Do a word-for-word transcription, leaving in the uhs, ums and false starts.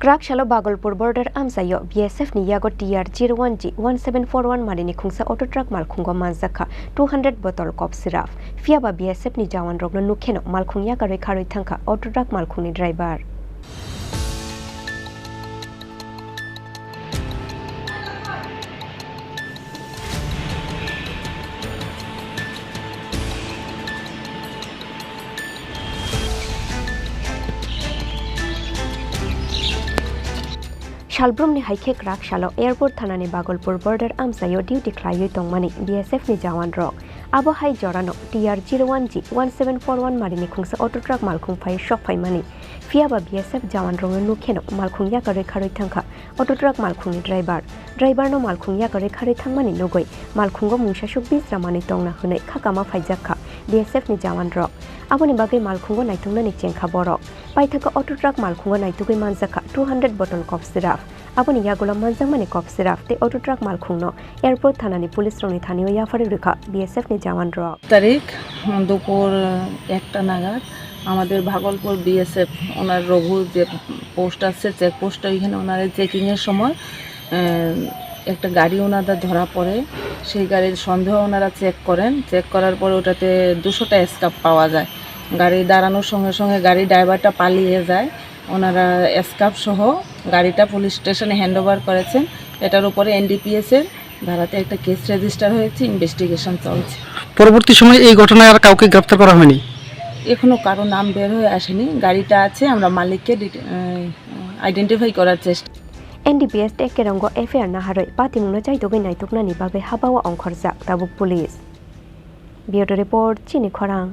Raksalo Bagolpur border amchaio B S F ni yago T R zero one G one seven four one marini khungsa auto truck malkhungo manjakha two hundred bottle cough syrup. Phiyaba B S F ni jawan rokno nukheno malkhung yakarwi kharwi thangkha auto truck malkhungni driver. Salbrumni hai khe kwrak salo airport thanani Bagolpur border amchaio duty khlaiwi tongmani B S F ni jawan rok. Abo hai jorano T R zero one G one seven four one marini khungsa auto truck malkhung phai sok phaimani. Phiyaba B S F jawan rokno nukheno malkhung yakarwi kharwi thangkha auto truck malkhungni driver. Driver no malkhung yakarwi kharwi thangmani nugwi malkhungo mungsasuk bijramani tongna hwnwi khakama phaijakha B S F ni jawan rok. Aboni bagwi malkhungo naituknani chengkha borok. Paithakha auto truck malkhungo naitugwi manjakha two hundred bottle cough syrup. Aboni yagulo manjakmani cough syrup tei auto truck malkhungno airport thanani police rokni thanio yapharwi rwkha B S F ni jawan rok. Tarik, dupur একটা নাগাদ আমাদের ভাগলপুর বিএসএফ, ওনার রঘু যে পোস্ট আছে, check post, ওইখানে ওনারা চেকিংয়ের সময়, আহ, একটা গাড়ি ওনাদের ধরা পড়ে। সেই গাড়ির সন্দেহ ওনারা চেক করেন। চেক করার পরে ওটাতে দুশোটা স্কাপ পাওয়া যায়। গাড়ি দাঁড়ানোর সঙ্গে সঙ্গে গাড়ি ড্রাইভারটা পালিয়ে যায়। ওনারা স্কাপ সহ গাড়িটা পুলিশ স্টেশনে হ্যান্ড ওভার করেছেন। এটার উপরে এনডিপিএস এর ধারাতে একটা কেস রেজিস্টার হয়েছে, ইনভেস্টিগেশন চলছে। পরবর্তী সময়ে এই ঘটনায় আর কাউকে গ্রেপ্তার করা হয়নি? এখনো কারো নাম বের হয়ে আসেনি। গাড়িটা আছে, আমরা মালিককে ডিটে-, আহ, আইডেন্টিফাই করার চেষ্টা। N D P S tei Kerongo F I R naharwi patimungno chaitugwi naituknani bagwi habao ongkhorjak tabuk police. Bureau report, Chini Khorang.